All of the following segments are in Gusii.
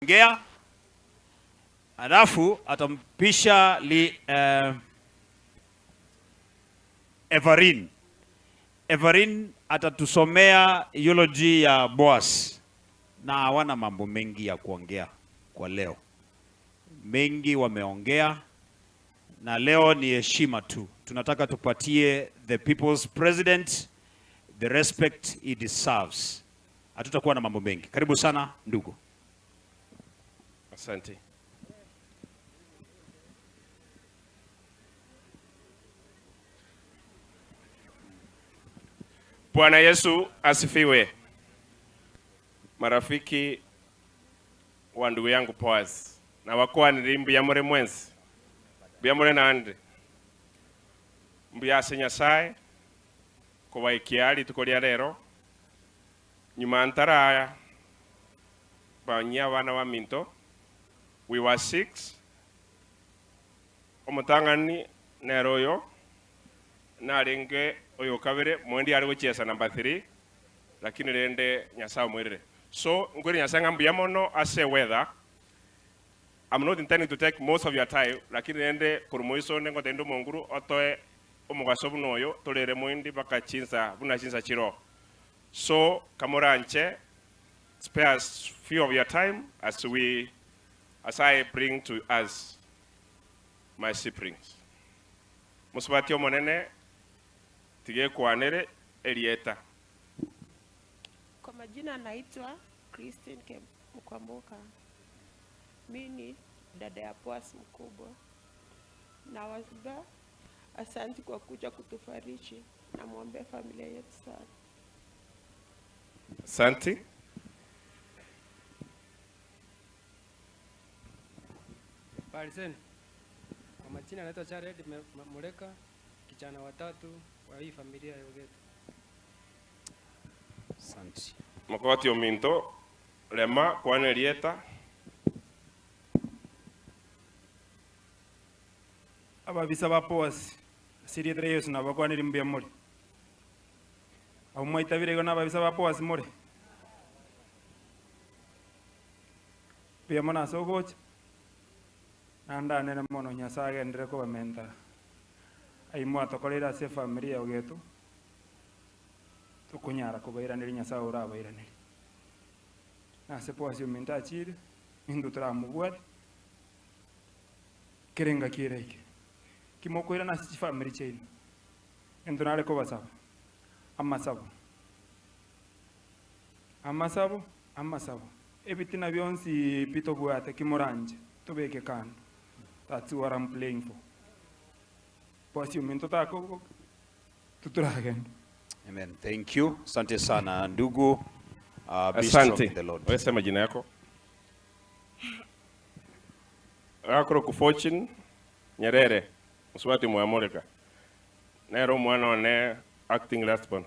Ngea alafu atampisha li, eh, Everin. Everin atatusomea eulogy ya Boaz na hawana mambo mengi ya kuongea kwa leo, mengi wameongea, na leo ni heshima tu. Tunataka tupatie the people's president the respect he deserves. Hatutakuwa na mambo mengi. Karibu sana ndugu. Asante. Bwana Yesu asifiwe. Marafiki wa ndugu yangu Boaz na bakwanire mbuya more mwensi, mbuya more naende, mbuya ase Nyasaye kobaikia rituko ria rero, nyuma ntara banyia abana baminto, we were six, omotang'ani nere oyo, narenge oyo kabere, moendi are gochiesa number three, lakini rende Nyasaye omoirire. So nkwere Nyasaye ng'a mbuya mono ase weather, I'm not intending to take most of your time, lakini rende korwa moiso onde ngotebia inde omonguru otoe omogaso buna oyo, torere moendi mpaka chinsa buna chinsa chiroo. So kamoranche spare us few of your time as we as I bring to us my siblings. Mosubati omonene tiga ekwanere erieta. Kwa majina naitwa Christine Ke- Mkwamboka. Mi ni dada ya Boaz mkubwa. Na wazba, asanti kwa kuja kutufariji na muombe familia yetu sana. Asanti. Habari zenu. Kwa majina naitwa Jared Me- Me- Muleka, kijana watatu wa hii familia ya Ogeto. Asante. Mokogoti ominto rema kwana erieta. Ababisa ba Boaz, ase erieta ria Yeso nabakwanire mbuya more. Abwo mwaitabire igo nababisa ba Boaz more? Mbuya mono ase ogocha, naende anene mono Nyasae agenderere kobamenta ayio mwatokoreire ase efamiri ya Ogeto, tokonyara kobairaneria Nyasae orabairanerie. Na ase Boaz ominto achire, intwe toramobwate, kera engaki eraike. Ki mokoirana ase chifamiri chiaino, intwe nare kobasaba amasabo, amasabo, amasabo, ebitina bionsi pi tobwate ki moranche tobeke kando, that's what I'm playing for. Boss ominto tako totoragende. Amen. Thank you. Asante sana ndugu. Uh, be strong Asante. in the Lord. Wewe sema jina yako. Akoroku Fortune Nyerere, mosubati mwamoreka. Nere omwana one acting last born.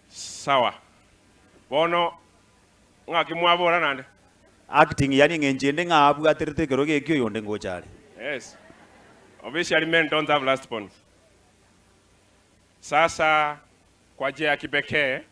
Sawa. Bono ng'aki mwabora naende? Acting yani eng'encho ende ng'a abwaterete ekero gekio oyonde ngocha are. Yes. Officially men don't have last borns. Sasa kwa njia ya kipekee.